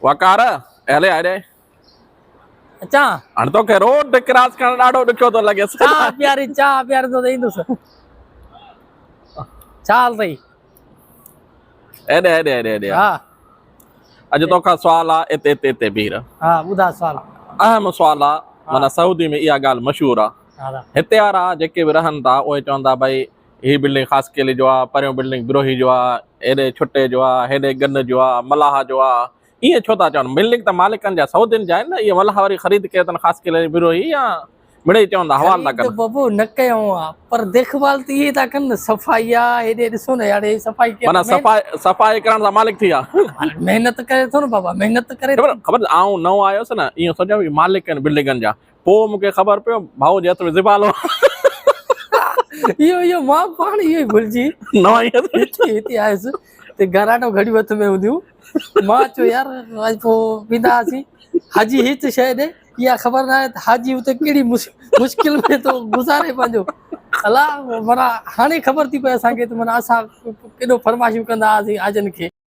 وقار، هلي هيڏي. اچان. هاڻ توکي روڊ ڪراس ڪرڻ ڏاڍو ڏکيو ٿو لڳي. چانهه پياري چانهه پياريندو ته ايندس. ڇا حال اٿئي؟ هيڏي هيڏي هيڏي هيڏي. ها. اڄ توکان سوال آ اتي اتي اتي بيهه رهه. ها ٻڌاء سوال. اهم سوال آ معنيٰ سعودي ۾ اها ڳالهه مشهور آ. هتي وارا جيڪي به رهن ٿا اهي چون ٿا ڀائي هي بلڊنگ خاصخيلي جو آ، پريون بلڊنگ بروهي جو آ، هيڏي ڇٽي جو آ، هيڏي گن جو آ، ملاح جو آ، ائين ڇو ٿا چون؟ بلڊنگ ته مالڪن جا سعودين جا آهن نه، اهي ملاح وري خريد ڪيو اٿن خاصخيلي بروهي يا مڙئي چون ٿا حوال ٿا خريد ڪن. بابو نه ڪيائون آ پر ديک ڀال ته اهي ٿا ڪن نه صفائي آ هيڏي ڏسو نه يار هي صفائي ڪير معنيٰ صفائي صفائي ڪرڻ سان مالڪ ٿي ويا. محنت ڪري ٿو نه بابا محنت ڪري خبر خبر آئون نئون آيو هوس نه ائين سوچيم هي مالڪ آهن بلڊنگن جا پوء مون کي خبر پيو ڀائو جي هٿ ۾ زبالو. اهو اهو مان پاڻ اهو ئي ڀلجي نئون آئي هيس. هتي هتي آيس ته گهراٽو گهڙيون هٿ ۾ هونديون مان چيو يار اڄ پوء ويندا هئاسين حاجي هي ته شيء ڏي اها خبر نه آهي ته حاجي اتي ڪهڙي مشڪل ۾ ٿو گذاري پنهنجو الا معنيٰ هاڻي خبر ٿي پئي اسان کي ته معنيٰ اسان ڪيڏو فرمائشون ڪندا هئاسين حاجين کي.